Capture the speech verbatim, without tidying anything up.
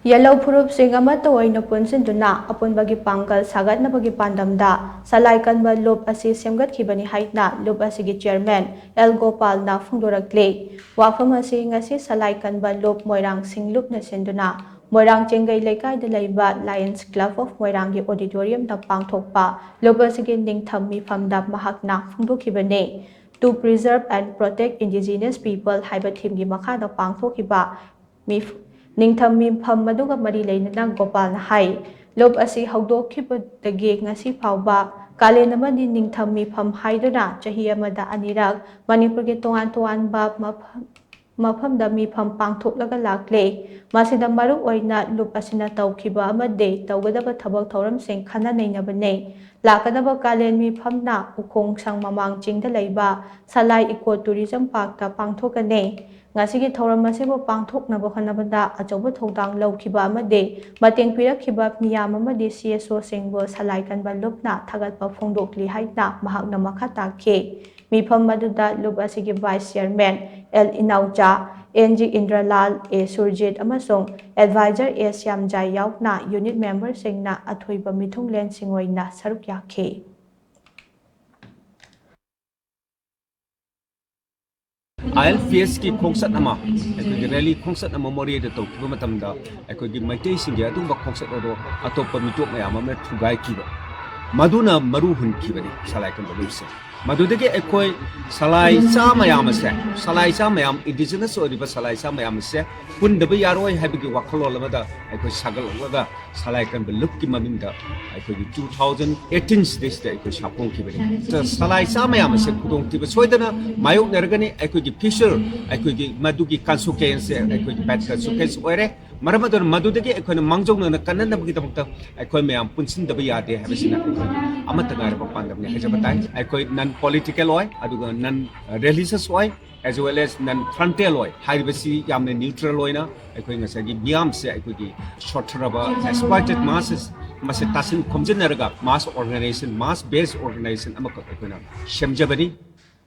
ꯌꯦꯜꯍꯧ ꯐꯨꯔꯨꯞꯁꯤꯡ ꯑꯃꯠꯇ ꯑꯣꯏꯅ ꯄꯨꯟꯁꯤꯟꯗꯨꯅ ꯑꯄꯨꯟꯕꯒꯤ ꯄꯥꯡꯒꯜ ꯁꯥꯒꯠꯅꯕꯒꯤ ꯄꯥꯟꯗꯝꯗ ꯁꯂꯥꯏ ꯀꯟꯕ ꯂꯨꯞ ꯑꯁꯤ ꯁꯦꯝꯒꯠꯈꯤꯕꯅꯤ ꯍꯥꯏꯅ ꯂꯨꯞ ꯑꯁꯤꯒꯤ ꯆꯤꯌꯔꯃꯦꯟ ꯑꯦꯜ ꯒꯣꯄꯥꯜꯅ ꯐꯣꯡꯗꯣꯔꯛꯂꯤ꯫ ꯋꯥꯐꯝ ꯑꯁꯤ ꯉꯁꯤ ꯁꯂꯥꯏ ꯀꯟꯕ ꯂꯨꯞ ꯃꯣꯏꯔꯥꯡ ꯁꯤꯡꯂꯨꯞꯅ ꯁꯤꯟꯗꯨꯅ ꯃꯣꯏꯔꯥꯡ ꯆꯦꯡꯒꯩ ꯂꯩꯀꯥꯏꯗ ꯂꯩꯕ Lions Club of ꯃꯣꯏꯔꯥꯡꯒꯤ auditoriumꯗ ꯄꯥꯡꯊꯣꯛꯄ ꯂꯨꯞ ꯑꯁꯤꯒꯤ ꯅꯤꯡꯊꯝ ꯃꯤꯐꯝꯗ ꯃꯍꯥꯛꯅ ꯐꯣꯡꯗꯣꯛꯈꯤꯕꯅꯤ꯫ To preserve and protect indigenous people ꯍꯥꯏꯕ themeꯒꯤ ꯃꯈꯥꯗ ꯄꯥꯡꯊꯣꯛꯈꯤꯕ ꯃꯤꯐ-, ꯅꯤꯡꯊꯝ ꯃꯤꯐꯝ ꯑꯗꯨꯒ ꯃꯔꯤ ꯂꯩꯅꯅ ꯒꯣꯄꯥꯜꯅ ꯍꯥꯏ, ꯂꯨꯞ ꯑꯁꯤ ꯍꯧꯗꯣꯛꯈꯤꯕꯗꯒꯤ ꯉꯁꯤ ꯐꯥꯎꯕ ꯀꯥꯂꯦꯟ ꯑꯃꯗꯤ ꯅꯤꯡꯊꯝ ꯃꯤꯐꯝ ꯍꯥꯏꯗꯨꯅ ꯆꯍꯤ ꯑꯃꯗ ꯑꯅꯤꯔꯛ ꯃꯅꯤꯄꯨꯔꯒꯤ ꯇꯣꯉꯥꯟ ꯇꯣꯉꯥꯟꯕ ꯃꯐꯝ, ꯃꯐꯝꯗ ꯃꯤꯐꯝ ꯄꯥꯡꯊꯣꯛꯂꯒ ꯂꯥꯛꯂꯦ꯫ ꯃꯁꯤꯗ ꯃꯔꯨ ꯑꯣꯏꯅ ꯂꯨꯞ ꯑꯁꯤꯅ ꯇꯧꯈꯤꯕ ꯑꯃꯗꯤ ꯇꯧꯒꯗꯕ ꯊꯕꯛ ꯊꯧꯔꯝꯁꯤꯡ ꯈꯟꯅ ꯅꯩꯅꯕꯅꯤ꯫ ꯂꯥꯛꯀꯗꯕ ꯀꯥꯂꯦꯟ ꯃꯤꯐꯝꯅ ꯎꯈꯣꯡꯁꯪ ꯃꯃꯥꯡ ꯆꯤꯡꯗ ꯂꯩꯕ ꯁꯂꯥꯏ Eco Tourism Parkꯇ ꯄꯥꯡꯊꯣꯛꯀꯅꯤ꯫ ꯉꯁꯤꯒꯤ ꯊꯧꯔꯝ ꯑꯁꯤꯕꯨ ꯄꯥꯡꯊꯣꯛꯅꯕ ꯍꯣꯠꯅꯕꯗ ꯑꯆꯧꯕ ꯊꯧꯗꯥꯡ ꯂꯧꯈꯤꯕ ꯑꯃꯗꯤ ꯃꯇꯦꯡ ꯄꯤꯔꯛꯈꯤꯕ ꯃꯤꯌꯥꯝ ꯑꯃꯗꯤ CSOꯁꯤꯡꯕꯨ ꯁꯂꯥꯏ ꯀꯟꯕ ꯂꯨꯞꯅ ꯊꯥꯒꯠꯄ ꯐꯣꯡꯗꯣꯛꯂꯤ ꯍꯥꯏꯅ ꯃꯍꯥꯛꯅ ꯃꯈꯥ ꯇꯥꯈꯤ꯫ ꯃꯤꯐꯝ ꯑꯗꯨꯗ ꯂꯨꯞ ꯑꯁꯤꯒꯤ Vice Chairman L Inaocha, N G Indralal, A Surjit ꯑꯃꯁꯨꯡ Advisor ꯑꯦ ꯁ꯭ꯌꯥꯝꯖꯥꯏ ꯌꯥꯎꯅ unit memberꯁꯤꯡꯅ ꯑꯊꯣꯏꯕ ꯃꯤꯊꯨꯡꯂꯦꯟꯁꯤꯡ ꯑꯣꯏꯅ ꯁꯔꯨꯛ ꯌꯥꯈꯤ꯫ ILPSꯀꯤ ꯈꯣꯡꯆꯠ ꯑꯃ, ꯑꯩꯈꯣꯏꯒꯤ rally ꯈꯣꯡꯆꯠ ꯑꯃ ꯃꯣꯔꯦꯗ ꯇꯧꯈꯤꯕ ꯃꯇꯝꯗ ꯑꯩꯈꯣꯏꯒꯤ ꯃꯩꯇꯩꯁꯤꯡꯒꯤ ꯑꯗꯨꯒꯨꯝꯕ ꯈꯣꯡꯆꯠ ꯑꯗꯣ ꯑꯇꯣꯞꯄ ꯃꯤꯇꯣꯞ ꯃꯌꯥꯝ ꯑꯃꯅ ꯊꯨꯒꯥꯏꯈꯤꯕ, ꯃꯗꯨꯅ ꯃꯔꯨ ꯍꯨꯟꯈꯤꯕꯅꯤ ꯁꯂꯥꯏ ꯀꯟꯕ ꯂꯨꯞꯁꯦ꯫ ꯃꯗꯨꯗꯒꯤ ꯑꯩꯈꯣꯏ ꯁꯂꯥꯏ ꯆꯥ ꯃꯌꯥꯝ ꯑꯁꯦ, ꯁꯂꯥꯏ ꯆꯥ ꯃꯌꯥꯝ, indigenous ꯑꯣꯏꯔꯤꯕ ꯁꯂꯥꯏ ꯆꯥ ꯃꯌꯥꯝ ꯑꯁꯦ ꯄꯨꯟꯗꯕ ꯌꯥꯔꯣꯏ ꯍꯥꯏꯕꯒꯤ ꯋꯥꯈꯜꯂꯣꯟ ꯑꯃꯗ ꯑꯩꯈꯣꯏ ꯁꯥꯒꯠꯂꯛꯂꯒ ꯁꯂꯥꯏ ꯀꯟꯕ ꯂꯨꯞꯀꯤ ꯃꯃꯤꯡꯗ ꯑꯩꯈꯣꯏꯒꯤ two thousand eighteen ꯁꯤꯗꯩꯁꯤꯗ ꯑꯩꯈꯣꯏ ꯁꯥꯐꯣꯡꯈꯤꯕꯅꯤ꯫ ꯁꯂꯥꯏ ꯆꯥ ꯃꯌꯥꯝ ꯑꯁꯦ ꯈꯨꯗꯣꯡꯊꯤꯕ ꯁꯣꯏꯗꯅ ꯃꯥꯌꯣꯛꯅꯔꯒꯅꯤ꯫ ꯑꯩꯈꯣꯏꯒꯤ future, ꯑꯩꯈꯣꯏꯒꯤ ꯃꯗꯨꯒꯤ consequence ꯑꯩꯈꯣꯏꯒꯤ bad consequence ꯑꯣꯏꯔꯦ꯫ ꯃꯔꯝ ꯑꯗꯨꯅ ꯃꯗꯨꯗꯒꯤ ꯑꯩꯈꯣꯏꯅ ꯃꯥꯡꯖꯧꯅꯅ ꯀꯟꯅꯅꯕꯒꯤꯗꯃꯛꯇ ꯑꯩꯈꯣꯏ ꯃꯌꯥꯝ ꯄꯨꯟꯁꯤꯟꯗꯕ ꯌꯥꯗꯦ ꯍꯥꯏꯕꯁꯤꯅ ꯑꯩꯈꯣꯏꯒꯤ ꯑꯃꯠꯇ ꯉꯥꯏꯔꯕ ꯄꯥꯟꯗꯝꯅꯤ ꯍꯥꯏꯖꯕ ꯇꯥꯏ꯫ ꯑꯩꯈꯣꯏ non political ꯑꯣꯏ, ꯑꯗꯨꯒ non religious ꯑꯣꯏ, as well as non frontal ꯑꯣꯏ꯫ ꯍꯥꯏꯔꯤꯕꯁꯤ ꯌꯥꯝꯅ neutral ꯑꯣꯏꯅ ꯑꯩꯈꯣꯏ ꯉꯁꯥꯏꯒꯤ ꯃꯤꯌꯥꯝꯁꯦ ꯑꯩꯈꯣꯏꯒꯤ ꯁꯣꯠꯊꯔꯕ exploited masses ꯃꯁꯦ ꯇꯥꯁꯤꯟ ꯈꯣꯝꯖꯤꯟꯅꯔꯒ mass organization, mass based organization ꯑꯃꯈꯛ ꯑꯩꯈꯣꯏꯅ ꯁꯦꯝꯖꯕꯅꯤ꯫